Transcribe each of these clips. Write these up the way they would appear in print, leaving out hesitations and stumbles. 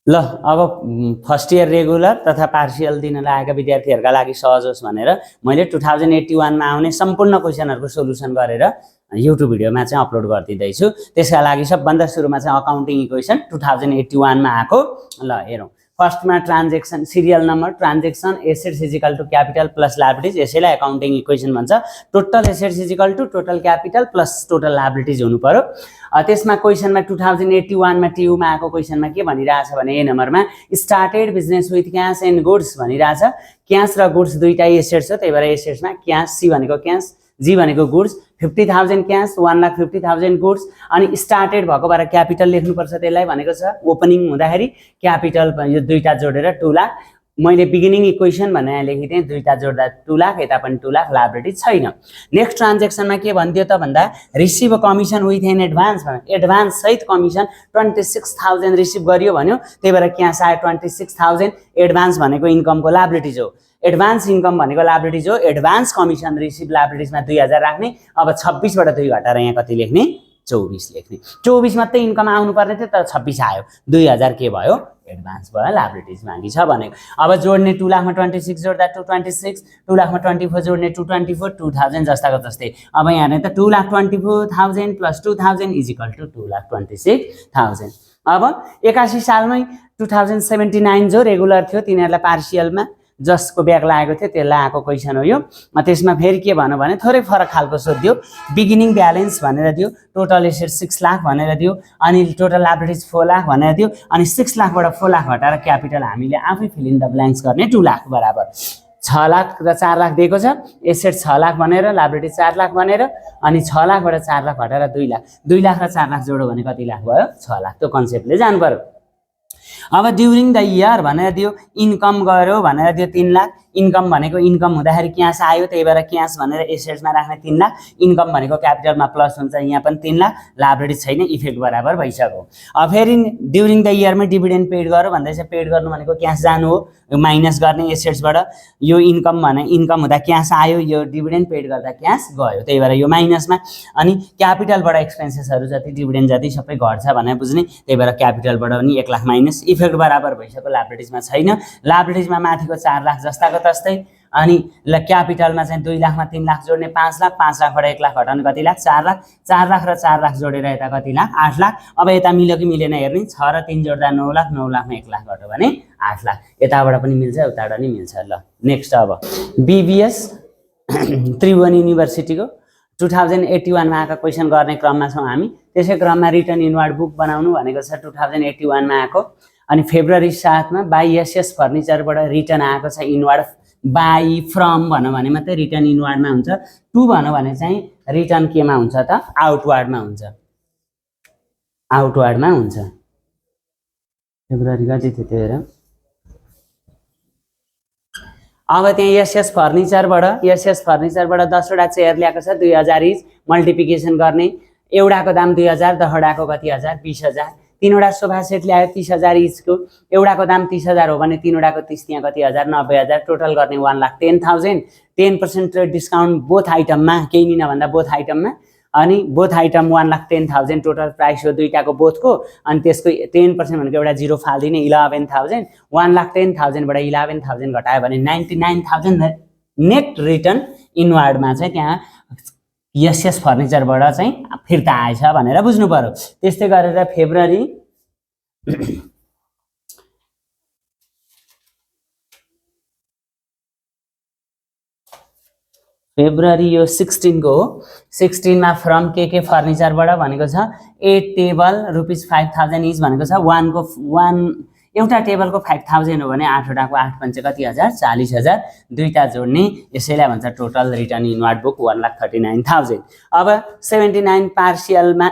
ल अब first year regular तथा पार्शियल दिन लागेका विद्यार्थीहरूका लागि सहज होस् भनेर मैले 2081 मा आउने सम्पूर्ण क्वेशनहरुको सोलुसन गरेर युट्युब भिडियोमा चाहिँ अपलोड गरिदिँदैछु। त्यसका लागि सबभन्दा सुरुमा चाहिँ अकाउन्टिङ इक्वेसन 2081 मा आको ल हेरौँ। फर्स्टमा transaction serial number transaction assets is equal to capital plus liabilities, यसैलाई अकाउन्टिङ इक्वेसन भन्छ। Total assets is equal to total capital plus total liabilities हुनु पर्यो। त्यसमा क्वेशनमा 2081 मा टियुमा आएको क्वेशनमा के भनिरहेछ भने ए नम्बरमा started business with cash and goods भनिरहेछ। क्याश र गुड्स दुईटै एसेट्स हो, त्यही भएर एसेट्समा क्याश सी भनेको क्याश जी भनेको गुड्स 50,000 क्याश 1,50,000 गुड्स अनि स्टार्टेड भएकोबाट क्यापिटल लेख्नुपर्छ। त्यसलाई भनेको छ ओपनिङ हुँदाखेरि क्यापिटल यो दुईटा जोडेर 2 लाख। मैले बिगिनिङ इक्वेसन भनेर लेखिदिएँ, दुईटा जोड्दा 2 लाख, यता पनि 2 लाख, लायबिलिटी छैन। नेक्स्ट ट्रान्जेक्सनमा के भन्दियो त भन्दा receive commission with an advance भन्यो। एडभान्स सहित कमिसन 26,000 रिसिभ गरियो भन्यो, त्यही भएर क्यास आयो 26,000। एडभान्स भनेको इन्कमको लायबिलिटीज हो, एडभान्स इन्कम भनेको लायबिलिटीज हो। एडभान्स कमिसन रिसिभ लायबिलिटीजमा 2000 राख्ने। अब 26 बाट 2 घटाएर यहाँ कति लेख्ने 24 लेख्ने। 24 मात्रै इन्कम आउनु पर्ने थियो तर 26 आयो, 2000 के भयो एडभान्स भयो, लायबिलिटीज बाँकी छ भनेको। अब जोड्ने 2 लाखमा 26 जोड्दा 226, 2 लाखमा 24 जोड्ने 224, 2000 जस्ताको जस्तै। अब यहाँ त 2,24,000 प्लस 2000 इज इक्वल टु 2,26,000। अब 81 सालमै 2079 जो रेगुलर थियो तिनीहरूलाई पार्शियलमा जसको ब्याक लागेको थियो त्यसलाई आएको क्वेसन हो यो। त्यसमा फेरि के भन्यो भने थोरै फरक खालको सोधियो। बिगिनिङ ब्यालेन्स भनेर दियो, टोटल एसेट 6 लाख भनेर दियो, अनि टोटल लायबिलिटीज 4 लाख भनेर दियो, अनि 6 लाखबाट 4 लाख घटाएर क्यापिटल हामीले आफै फिल इन द ब्ल्याङ्क्स गर्ने 2 लाख बराबर 6 लाख र 4 लाख दिएको छ। एसेट 6 लाख भनेर लायबिलिटी 4 लाख भनेर, अनि 6 लाखबाट 4 लाख घटाएर 2 लाख, 2 लाख र 4 लाख जोड्यो भने कति लाख भयो 6 लाख। त्यो कन्सेप्टले जानु पर्यो। अब ड्युरिङ द इयर भनेर दियो, इन्कम गयो भनेर दियो 3 लाख। इन्कम भनेको इन्कम हुँदाखेरि क्यास आयो, त्यही भएर क्यास भनेर एसेट्समा राख्ने 3 लाख। इन्कम भनेको क्यापिटलमा प्लस हुन्छ, यहाँ पनि 3 लाख, लायबिलिटी छैन, इफेक्ट बराबर भइसक्यो। अब फेरि ड्युरिङ द इयरमा डिभिडेन्ड पेड गर्यो भन्दैछ। पेड गर्नु भनेको क्यास जानु हो, माइनस गर्ने एसेट्सबाट। यो इन्कम भने इन्कम हुँदा क्यास आयो, यो डिभिडेन्ड पेड गर्दा क्यास गयो, त्यही भएर यो माइनसमा। अनि क्यापिटलबाट एक्सपेन्सेसहरू जति डिभिडेन्ड जति सबै घट्छ भनेर बुझ्ने, त्यही भएर क्यापिटलबाट पनि 1 लाख माइनस, इफेक्ट बराबर भइसक्यो, लायबिलिटीजमा छैन। लायबिलिटीजमा माथिको 4 लाख जस्ताको तस्तै। अनि क्यापिटलमा चाहिँ 2 लाखमा 3 लाख जोड्ने 5 लाख, 5 लाखबाट 1 लाख घटाउने कति लाख 4 लाख, 4 लाख र 4 लाख जोडेर यता कति लाख 8 लाख। अब यता मिल्यो कि मिलेन हेर्ने, 6 र 3 जोड्दा 9 लाख, 9 लाखमा 1 लाख घट्यो भने 8 लाख। यताबाट पनि मिल्छ उताबाट पनि मिल्छ। ल नेक्स्ट अब बीबीएस त्रिभुवन युनिभर्सिटीको 2081 मा आएको क्वेसन गर्ने क्रममा छौँ हामी। त्यसै क्रममा रिटर्न इनवार्ड बुक बनाउनु भनेको छ 2081 मा आएको। अनि फेब्रुअरी 7 मा बाई एसएस फर्निचरबाट रिटर्न आएको छ इनवार्ड। बाई फ्रम भन्यो भने मात्रै रिटर्न इनवार्डमा हुन्छ, टु भन्यो भने चाहिँ रिटर्न केमा हुन्छ त आउटवार्डमा हुन्छ, आउटवार्डमा हुन्छ। फेब्रुअरी कति थियो त्यो हेर। अब त्यहाँ एसएस फर्निचरबाट 10 वटा चेयर ल्याएको छ 2000 इच, मल्टिप्लिकेसन गर्ने। एउटाको दाम 2000, दसवटाको कति हजार 20,000। 3 वटा सोफा सेट ल्यायो 30,000 इचको, एउटाको दाम 30,000 हो भने 3 वटाको 30 त्यहाँ कति हजार 90,000, टोटल गर्ने 1,10,000। 10% ट्रेड डिस्काउन्ट बोथ आइटममा, केही नि नभन्दा बोथ आइटममा। अनि बोथ आइटम 1,10,000 टोटल प्राइस हो दुईटाको बोथको। अनि त्यसको 10% भनेको एउटा 0 फाल्दिने 11,000। 1,10,000 बाट 11,000 घटायो भने 99,000 नेट रिटर्न इनवार्डमा चाहिँ त्यहाँ एसएस फर्निचरबाट चाहिँ फिर्ता आएछ भनेर बुझ्नु पर्यो। त्यस्तै गरेर फेब्रुअरी यो 16 को हो। 16 मा फ्रम के फर्निचरबाट भनेको छ 8 टेबल ₹5,000 इच भनेको छ। एउटा टेबलको 5,000 हो भने 8 वटाको 8 पंचे कति हजार 40,000, दुईटा जोड्ने, यसैलाई भन्छ टोटल रिटर्न इनवार्ड बुक 1,39,000। अब 79 पार्शियलमा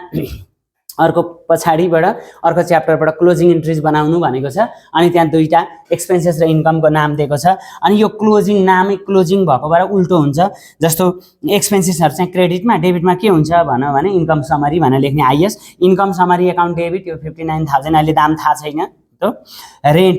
अर्को पछाडिबाट अर्को च्याप्टरबाट क्लोजिङ इन्ट्रिज बनाउनु भनेको छ। अनि त्यहाँ दुईटा एक्सपेन्सेस र इन्कमको नाम दिएको छ। अनि यो क्लोजिङ नामै क्लोजिङ भएकोबाट उल्टो हुन्छ। जस्तो एक्सपेन्सेसहरु चाहिँ क्रेडिटमा, डेबिटमा के हुन्छ भन्यो भने इन्कम समरी भनेर लेख्ने IS. Income summary account debit, यो 59,000 अहिले दाम थाहा छैन, तो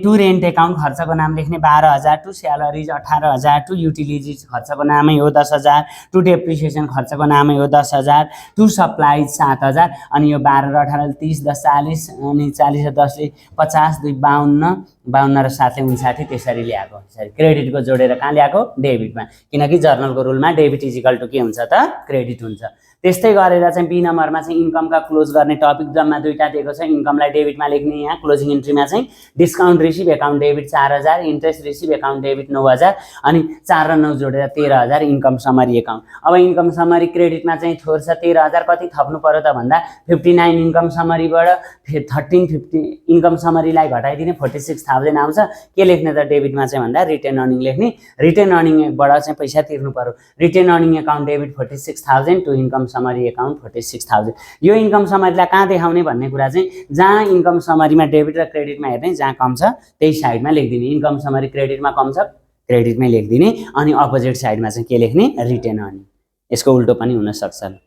टु रेन्ट एकाउन्ट खर्चको नाम लेख्ने 12,000, टु स्यालेरिज 18,000, टु युटिलिटिज खर्चको नामै हो 10,000, टु डेप्रिसिएसन खर्चको नामै हो 10,000, टु सप्लाइज 7,000 अनि यो 12 र 18 30 10 40 अनि 40 र 10 ले 50 2 52 52 र 7 ले 59 त्यसरी ल्याएको। यसरी क्रेडिटको जोडेर कहाँ ल्याएको डेबिटमा, किनकि जर्नलको रुलमा डेबिट इज इक्वल टु के हुन्छ त क्रेडिट हुन्छ। त्यस्तै गरेर चाहिँ बी नम्बरमा चाहिँ इन्कमका क्लोज गर्ने टपिक जम्मा दुईटा दिएको छ। इन्कमलाई डेबिटमा लेख्ने, यहाँ क्लोजिङ इन्ट्रीमा चाहिँ discount receive account debit 4,000, interest receive account debit 9,000 अनि 4 र 9 जोडेर 13,000 इन्कम समरी एकाउन्ट। अब इन्कम समरी क्रेडिटमा चाहिँ थोर छ 13,000, कति थप्नु पर्यो त भन्दा 59 इन्कम समरीबाट 1350 इन्कम समरीलाई घटाइदिने 46,000 आउँछ। के लेख्ने त डेबिटमा चाहिँ भन्दा रिटेन अर्निङ लेख्ने, रिटेन अर्निङबाट चाहिँ पैसा तिर्नु पर्यो। Retain earning account debit 46,000 to income summary account 46,000। यो इन्कम समरीलाई कहाँ देखाउने भन्ने कुरा चाहिँ जहाँ इन्कम समरीमा डेबिट र क्रेडिटमा हेर्ने, जहाँ कम छ त्यही साइडमा लेखिदिने। इन्कम समरी क्रेडिटमा कम छ क्रेडिटमै लेखिदिने अनि अपोजिट साइडमा चाहिँ के लेख्ने रिटेन अर्निङ। यसको उल्टो पनि हुन सक्छ।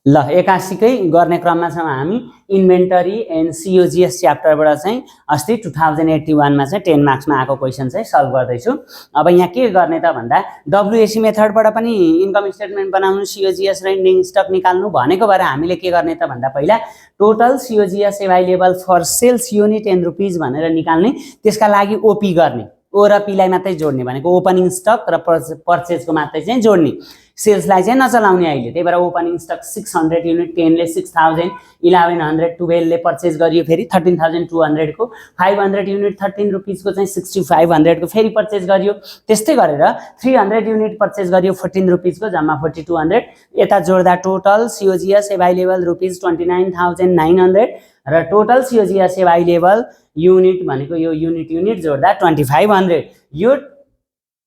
ल 81कै गर्ने क्रममा छौँ हामी। इन्भेन्टरी एन्ड सिओजिएस च्याप्टरबाट चाहिँ अस्ति 2081 मा चाहिँ 10 मार्क्समा आएको क्वेसन चाहिँ सल्भ गर्दैछु। अब यहाँ के गर्ने त भन्दा डब्लुएसी मेथडबाट पनि इन्कम स्टेटमेन्ट बनाउनु, सिओजिएस र इन्डिङ स्टक निकाल्नु भनेको भएर हामीले के गर्ने त भन्दा पहिला total COGS available for sales unit and rupees भनेर निकाल्ने। त्यसका लागि ओपी गर्ने, ओ र पीलाई मात्रै जोड्ने भनेको ओपनिङ स्टक र पर्चेजको मात्रै चाहिँ जोड्ने, सेल्सलाई चाहिँ नचलाउने अहिले। त्यही भएर ओपनिङ स्टक 600 युनिट 10 ले 6,000, 1100 12 ले पर्चेज गरियो, फेरि 13,200 को 500 युनिट 13 रुपिजको चाहिँ 6,500 को फेरि पर्चेज गरियो। त्यस्तै गरेर 300 युनिट पर्चेज गरियो 14 रुपिजको जम्मा 4,200। यता जोड्दा टोटल सिओजिएस एभाइलेबल रुपिज 29,900 र टोटल सिओजिएस एभाइलेबल युनिट भनेको यो युनिट जोड्दा 2,500। यो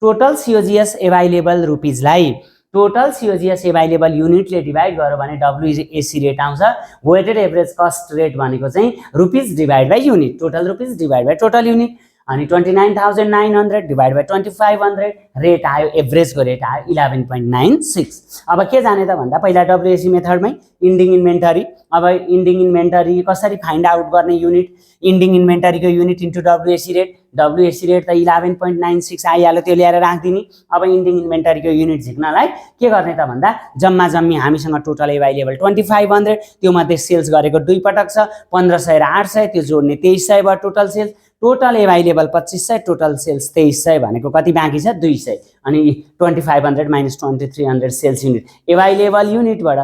टोटल सिओजिएस एभाइलेबल रुपिजलाई टोटल सिओजिएस एभाइलेबल युनिटले डिभाइड गर्यो भने डब्लुएसी रेट आउँछ। वेटेड एभरेज कस्ट रेट भनेको चाहिँ rupees divide by unit, total rupees divide by total unit अनि 29,900 डिभाइड बाई 2,500 रेट आयो, एभरेजको रेट आयो 11.96। अब के जाने त भन्दा पहिला डब्लुएसी मेथडमै इन्डिङ इन्भेन्टरी। अब इन्डिङ इन्भेन्टरी कसरी फाइन्ड आउट गर्ने, युनिट इन्डिङ इन्भेन्टरीको unit into WAC rate. WAC rate त 11.96 आइहाल्यो, त्यो ल्याएर राखिदिने। अब इन्डिङ इन्भेन्टरीको युनिट झिक्नलाई के गर्ने त भन्दा जम्मा जम्मी हामीसँग टोटल एभाइलेबल 2,500, त्यो मध्ये सेल्स गरेको 2 पटक छ 1,500 र 800, त्यो जोड्ने 2,300 भयो total sales. Total available 2,500, total sales 2,300 भनेको कति बाँकी छ 200 अनि 2,500 माइनस 2,300 सेल्स युनिट। एभाइलेबल युनिटबाट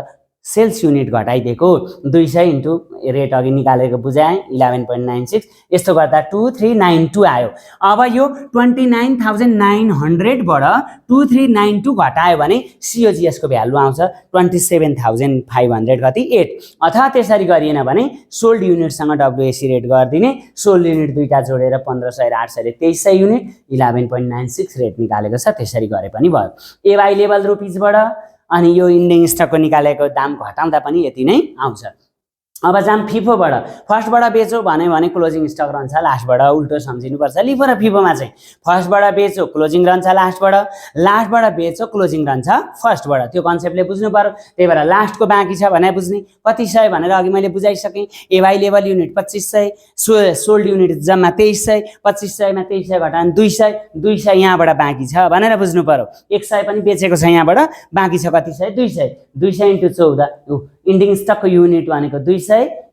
सेल्स युनिट घटाइदिएको 200 इन्टु रेट अघि निकालेको बुझाएँ 11.96, यस्तो गर्दा 2,392 आयो। अब यो 29,900 बाट 2,392 घटायो भने सिओजिएसको भ्यालु आउँछ 27,500 कति 8। अथवा त्यसरी गरिएन भने सोल्ड युनिटसँग डब्लुएसी रेट गरिदिने, सोल्ड युनिट दुईटा जोडेर 1,500 र 800 ले 2,300 युनिट 11.96 रेट निकालेको छ, त्यसरी गरे पनि भयो। एभाइलेबल रुपिजबाट अनि यो इन्डिङ स्टकको निकालेको दाम घटाउँदा पनि यति नै आउँछ। अब जाम फिफोबाट। फर्स्टबाट बेचो भन्यो भने क्लोजिङ स्टक रहन्छ लास्टबाट, उल्टो सम्झिनुपर्छ। लिफो र फिफोमा चाहिँ फर्स्टबाट बेचो क्लोजिङ रहन्छ लास्टबाट, लास्टबाट बेचो क्लोजिङ रहन्छ फर्स्टबाट। त्यो कन्सेप्टले बुझ्नु पर्यो। त्यही भएर लास्टको बाँकी छ भने बुझ्ने कति सय भनेर अघि मैले बुझाइसकेँ। एभाइलेबल युनिट 2,500, सोल्ड युनिट जम्मा 2,300, 2,500 मा 2,300 घटाउने 200 यहाँबाट बाँकी छ भनेर बुझ्नु पर्यो। 100 पनि बेचेको छ यहाँबाट, बाँकी छ कति सय 200 इन्टु 14। इन्डिङ स्टकको युनिट भनेको 200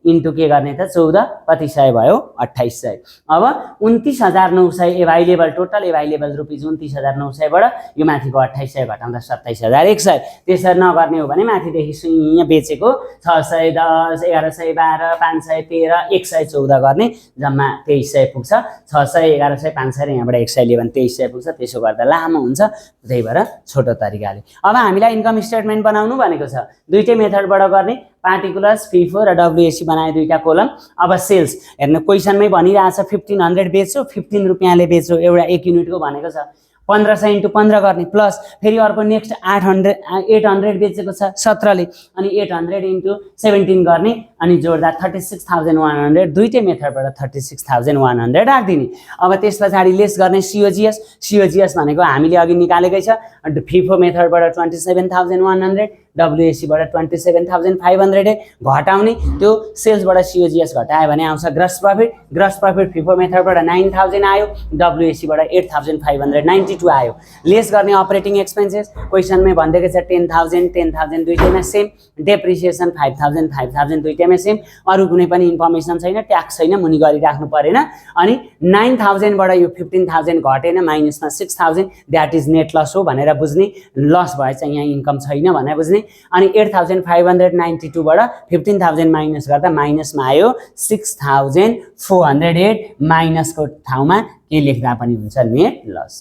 इन्टु के गर्ने त 14 कति सय भयो 2800। अब 29,900 एभाइलेबल, टोटल एभाइलेबल रुपिज 29,900 बाट यो माथिको 2800 घटाउँदा 27,100। त्यसरी नगर्ने हो भने माथिदेखि यहाँ बेचेको 610, 1112, 513, 114 गर्ने जम्मा 2300 पुग्छ। 600, 1100, 500 र यहाँबाट 100 लिए भने 2300 पुग्छ। त्यसो गर्दा लामो हुन्छ, त्यही भएर छोटो तरिकाले। अब हामीलाई इन्कम स्टेटमेन्ट बनाउनु भनेको छ, दुईटै मेथडबाट गर्ने, पार्टिकुलर्स फिफो र डब्लुएसी बनाए दुईटा कोलम। अब सेल्स हेर्नु क्वेसनमै भनिरहेछ 1,500 बेच्यो, 15 रुपियाँले बेच्यो, एउटा 1 युनिटको भनेको छ। 1500 इन्टु 15 गर्ने प्लस फेरि अर्को नेक्स्ट 800 बेचेको छ 17 ले, अनि 800 इन्टु 17 गर्ने अनि जोड्दा 36,100। दुईटै मेथडबाट 36,100 राखिदिने। अब त्यस पछाडि लेस गर्ने सिओजिएस भनेको हामीले अघि निकालेकै छ। फिफो मेथडबाट 27,100, WAC बाट 27500 घटाउने त्यो सेल्सबाट COGS घटायो भने आउँछ ग्रस प्रफिट FIFO मेथडबाट 9000 आयो WAC बाट 8592 आयो लेस गर्ने अपरेटिङ एक्सपेन्सेस क्वेशनमै भन्दैको छ 10000 दुईटैमा सेम डेप्रिसिएसन 5000 दुईटैमा सेम अरु कुनै पनि इन्फर्मेसन छैन ट्याक्स छैन मुनि गरिराख्नु परेन अनि 9000 बाट यो 15000 घटेन माइनसमा 6000 दैट इज नेट लस हो भनेर बुझ्ने लस भए चाहिँ यहाँ इन्कम छैन भनेर बुझ्ने अनि 8592 बाट 15000 माइनस गर्दा माइनसमा आयो 6408 माइनसको ठाउँमा के लेख्दा पनि हुन्छ नेट लस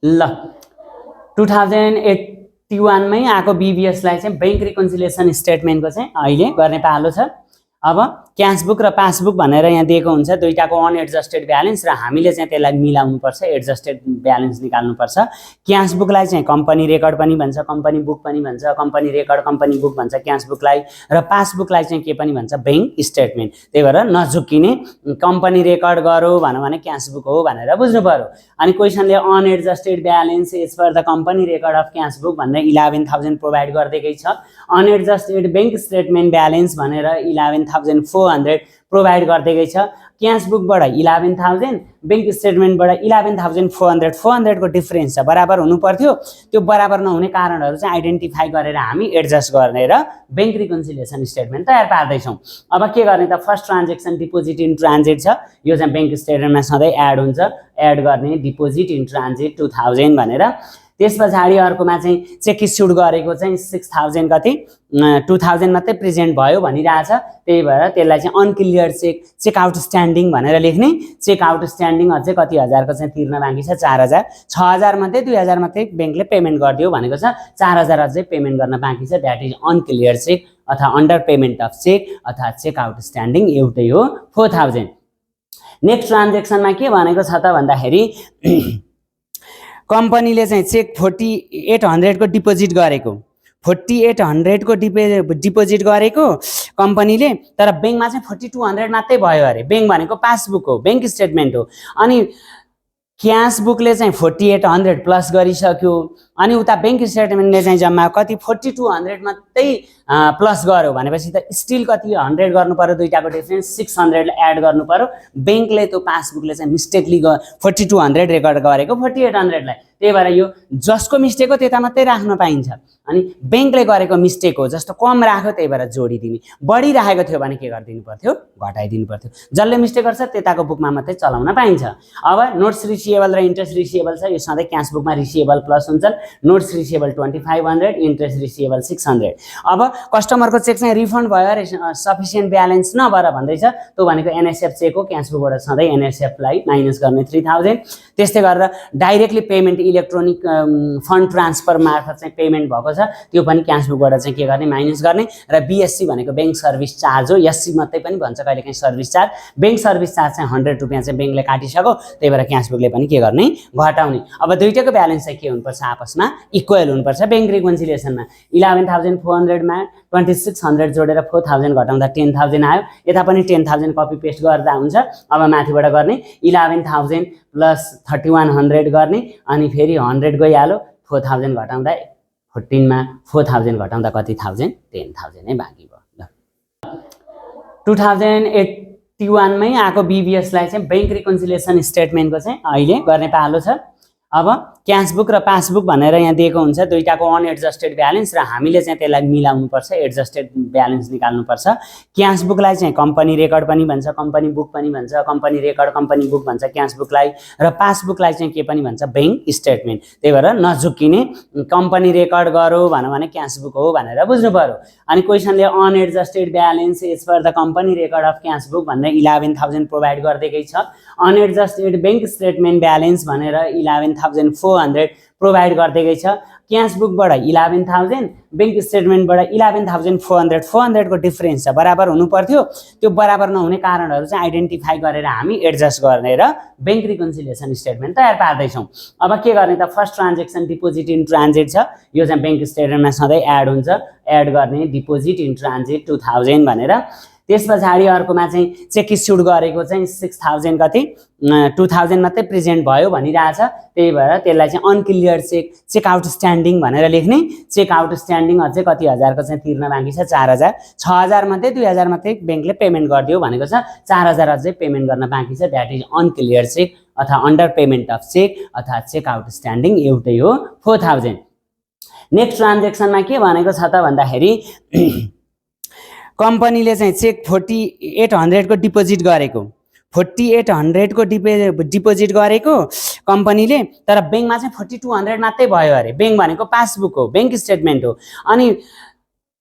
ल 2081 मै आको BVS लाई चाहिँ बैंक रिकन्सिलिएसन स्टेटमेन्टको चाहिँ अहिले गर्ने पालो छ अब क्याश बुक र पासबुक भनेर यहाँ दिएको हुन्छ दुईटाको अनएडजस्टेड ब्यालेन्स र हामीले चाहिँ त्यसलाई मिलाउनु पर्छ एडजस्टेड ब्यालेन्स निकाल्नु पर्छ क्याश बुकलाई चाहिँ कम्पनी रेकर्ड पनि भन्छ कम्पनी बुक पनि भन्छ कम्पनी रेकर्ड कम्पनी बुक भन्छ क्याश बुकलाई र पासबुकलाई चाहिँ के पनि भन्छ बैंक स्टेटमेन्ट त्यही भएर नझुक्किने कम्पनी रेकर्ड गरो भने क्याश बुक हो भनेर बुझ्नु पर्यो अनि क्वेशनले unadjusted balance as per the company record of cash book भनेर 11000 प्रोभाइड गर्दैकै छ अनएडजस्टेड बैंक स्टेटमेन्ट ब्यालेन्स भनेर 11400 प्रोभाइड गर्दैकै छ क्याश बुकबाट 11000 बैंक स्टेटमेन्टबाट 11400 को डिफरेन्स छ बराबर हुनु पर्थ्यो त्यो बराबर नहुने कारणहरु चाहिँ आइडेन्टिफाई गरेर हामी एडजस्ट गर्ने र बैंक रिकन्सिलिएसन स्टेटमेन्ट तयार पार्दै छौं अब के गर्ने त first transaction deposit in transit छ यो चाहिँ बैंक स्टेटमेन्टमा सधैं एड हुन्छ एड गर्ने डिपोजिट इन ट्रान्जिट 2000 भनेर त्यसपछि अर्कोमा चाहिँ चेक इस्युड गरेको चाहिँ 6000 कति 2000 मात्रै प्रेजेन्ट भयो भनिरहेछ त्यही भएर त्यसलाई चाहिँ अनक्लियर चेक आउटस्ट्यान्डिङ भनेर लेख्ने चेक आउटस्ट्यान्डिङ अझै कति हजारको चाहिँ तिर्न बाँकी छ 4000 6000 मध्ये 2000 मात्रै बैंकले पेमेन्ट गरिदियो भनेको छ 4000 अझै पेमेन्ट गर्न बाँकी छ दैट इज अनक्लियर चेक अथवा अन्डर पेमेन्ट अफ चेक अथवा चेक आउटस्ट्यान्डिङ एउटै हो 4000 नेक्स्ट ट्रान्जेक्सनमा के भनेको छ त भन्दाखेरि कम्पनीले चाहिँ चेक 4800 को डिपोजिट गरेको 4800 को डिपोजिट गरेको कम्पनीले तर बैंकमा चाहिँ 4200 मात्रै भयो अरे बैंक भनेको पासबुक हो बैंक स्टेटमेन्ट हो अनि क्याश बुकले चाहिँ 4800 प्लस गरिसक्यो अनि उता बैंक स्टेटमेन्टले चाहिँ जम्मा कति 4200 मात्रै प्लस गर्यो भनेपछि त स्टिल कति 100 गर्नु पर्यो दुईटाको डिफरेन्स 600 एड गर्नु पर्यो बैंकले त्यो पासबुकले चाहिँ मिस्टेकली 4200 रेकर्ड गरेको 4800 लाई त्यही भएर यो जसको मिस्टेक हो त्यता मात्रै राख्न पाइन्छ अनि बैंकले गरेको मिस्टेक हो जस्तो कम राख्यो त्यही भएर जोडिदिने बढी राखेको थियो भने के गर्दिनु पर्थ्यो घटाइदिनु पर्थ्यो जसले मिस्टेक गर्छ त्यताको बुकमा मात्रै चलाउन पाइन्छ अब नोट्स रिसिएबल र इन्ट्रेस्ट रिसिएबल छ यो सधैं क्याश बुकमा रिसिएबल प्लस हुन्छन् नोट्स रिसिएबल 2500 इन्ट्रेस्ट रिसिएबल 600 अब कस्टमरको चेक चाहिँ रिफन्ड भयो अरे सफिसिएन्ट ब्यालेन्स नभएर भन्दैछ त्यो भनेको एनएसएफ चेक हो क्याश बुकबाट सधैं एनएसएफ लाई माइनस गर्ने 3000 त्यस्तै गरेर directly payment electronic fund transfer मार्फत चाहिँ पेमेन्ट भएको छ त्यो पनि क्याश बुकबाट चाहिँ के गर्ने माइनस गर्ने र बीएससी भनेको बैंक सर्भिस चार्ज हो एससी मात्रै पनि भन्छ कहिलेकाहीँ service charge bank service charge चाहिँ 100 रुपैयाँ चाहिँ बैंकले काटिसक्यो त्यही भएर क्याश बुकले पनि के गर्ने घटाउने अब दुईटैको ब्यालेन्स चाहिँ के हुनुपर्छ आपसमा इक्वल हुनुपर्छ बैंक रिकन्सिलिएसनमा 11400 मा 2600 जोडेर 4000 घटाउँदा 10000 आयो यता पनि 10000 कपी पेस्ट गर्दा हुन्छ अब माथिबाट गर्ने 11000 प्लस 3100 गर्ने अनि फेरि 100 गइहाल्यो 4000 घटाउँदा 14 मा 4000 घटाउँदा कति थाउजन्ड 10000 नै बाँकी भयो ल 2081 मै आको BVS लाई चाहिँ बैंक रिकन्सिलिएसन स्टेटमेन्टको चाहिँ अहिले गर्ने पालो छ अब क्याश बुक र पासबुक भनेर यहाँ दिएको हुन्छ दुईटाको अनएडजस्टेड ब्यालेन्स र हामीले चाहिँ त्यसलाई मिलाउनु पर्छ एडजस्टेड ब्यालेन्स निकाल्नु पर्छ क्याश बुकलाई चाहिँ कम्पनी रेकर्ड पनि भन्छ कम्पनी बुक पनि भन्छ कम्पनी रेकर्ड कम्पनी बुक भन्छ क्याश बुकलाई र पासबुकलाई चाहिँ के पनि भन्छ बैंक स्टेटमेन्ट त्यही भएर नझुक्किने कम्पनी रेकर्ड गरो भने क्याश बुक हो भनेर बुझ्नु पर्यो अनि क्वेशनले unadjusted balance as per the company record of cash book भनेर 11000 प्रोभाइड गर्दैकै छ अनएडजस्टेड बैंक स्टेटमेन्ट ब्यालेन्स भनेर 11400 प्रोभाइड गर्दैकै छ क्याश बुकबाट 11000 बैंक स्टेटमेन्टबाट 11400 को डिफरेन्स छ बराबर हुनु पर्थ्यो त्यो बराबर नहुने कारणहरु चाहिँ आइडेन्टिफाई गरेर हामी एडजस्ट गर्ने र बैंक रिकन्सिलिएसन स्टेटमेन्ट तयार पार्दै छौं अब के गर्ने त first transaction deposit in transit छ यो चाहिँ बैंक स्टेटमेन्टमा सधैं एड हुन्छ एड गर्ने डिपोजिट इन ट्रान्जिट 2000 भनेर त्यस पछाडि अर्कोमा चाहिँ चेक इस्युड गरेको चाहिँ 6000 कति 2000 मात्रै प्रेजेन्ट भयो भनिरहेछ। त्यही भएर त्यसलाई चाहिँ अनक्लियर चेक आउटस्ट्यान्डिङ भनेर लेख्ने। चेक आउटस्ट्यान्डिङ अझै कति हजारको चाहिँ तिर्न बाँकी छ 4000। 6000 मध्ये 2000 मात्रै ब्याङ्कले पेमेन्ट गरिदियो भनेको छ। 4000 अझै पेमेन्ट गर्न बाँकी छ। द्याट इज अनक्लियर चेक अथवा अन्डर पेमेन्ट अफ चेक अथवा चेक आउटस्ट्यान्डिङ एउटै हो 4000। नेक्स्ट ट्रान्जेक्सनमा के भनेको छ त भन्दाखेरि कम्पनीले चाहिँ चेक 4800 को डिपोजिट गरेको 4800 को डिपोजिट गरेको कम्पनीले, तर ब्याङ्कमा चाहिँ 4200 मात्रै भयो अरे। ब्याङ्क भनेको पासबुक हो, ब्याङ्क स्टेटमेन्ट हो। अनि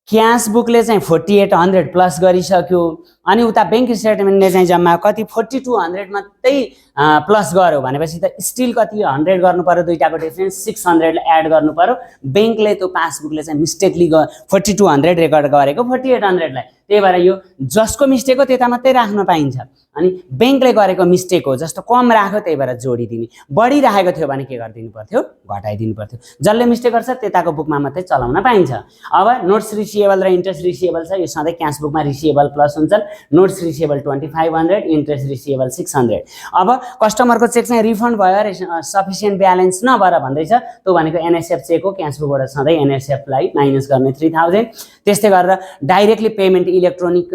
क्यास बुकले चाहिँ 4800 प्लस गरिसक्यो। अनि उता ब्याङ्क स्टेटमेन्टले चाहिँ जम्मा कति 4200 मात्रै प्लस गर्यो भनेपछि त स्टिल कति 100 गर्नु पर्यो। दुईटाको डिफरेन्स 600 एड गर्नु पर्यो। ब्याङ्कले त्यो पासबुकले चाहिँ मिस्टेकली 4200 रेकर्ड गरेको 4800 लाई। त्यही भएर यो जसको मिस्टेक हो त्यता मात्रै राख्न पाइन्छ। अनि ब्याङ्कले गरेको मिस्टेक हो जस्तो कम राख्यो त्यही भएर जोडिदिने। बढी राखेको थियो भने के गरिदिनु पर्थ्यो, घटाइदिनु पर्थ्यो। जसले मिस्टेक गर्छ त्यताको बुकमा मात्रै चलाउन पाइन्छ। अब नोट्स रिसिएबल र इन्ट्रेस्ट रिसिएबल छ, यो सधैँ क्यास बुकमा रिसिएबल प्लस हुन्छन्। Notes receivable 2500, interest receivable 600। अब कस्टमरको चेक चाहिँ रिफन्ड भयो अरे, सफिसियन्ट ब्यालेन्स नभएर भन्दैछ। त्यो भनेको एनएसएफ चेक हो। क्यास बुकबाट सधैँ एनएसएफलाई माइनस गर्ने 3000। त्यस्तै गरेर directly payment electronic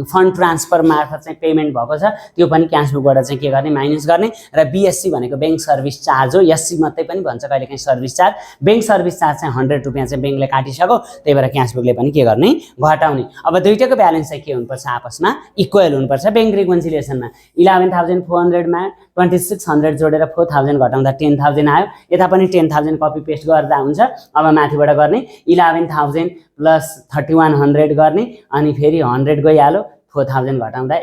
fund transfer मार्फत चाहिँ पेमेन्ट भएको छ, त्यो पनि क्यास बुकबाट चाहिँ के गर्ने, माइनस गर्ने। र बीएससी भनेको ब्याङ्क सर्भिस चार्ज हो। एससी मात्रै पनि भन्छ कहिलेकाहीँ service charge. Bank service charge चाहिँ 100 रुपियाँ चाहिँ ब्याङ्कले काटिसक्यो, त्यही भएर क्यास बुकले पनि के गर्ने, घटाउने। अब दुईटैको ब्यालेन्स चाहिँ के हुनुपर्छ, आपसमा इक्वल हुनुपर्छ। ब्याङ्क रिकन्सिलिएसनमा 11400 मा 2600 जोडेर 4000 घटाउँदा 10000 आयो। यता पनि 10000 कपी पेस्ट गर्दा हुन्छ। अब माथिबाट गर्ने 11000 प्लस 3100 गर्ने। अनि फेरि 100 गइहाल्यो। 4000 घटाउँदा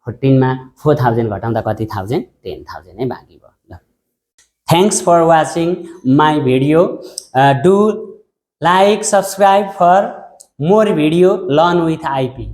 14 मा 4000 घटाउँदा कति थाउजन्ड, 10000 नै बाँकी भयो। ल, thanks for watching my video. Do like subscribe for more video learn with IP.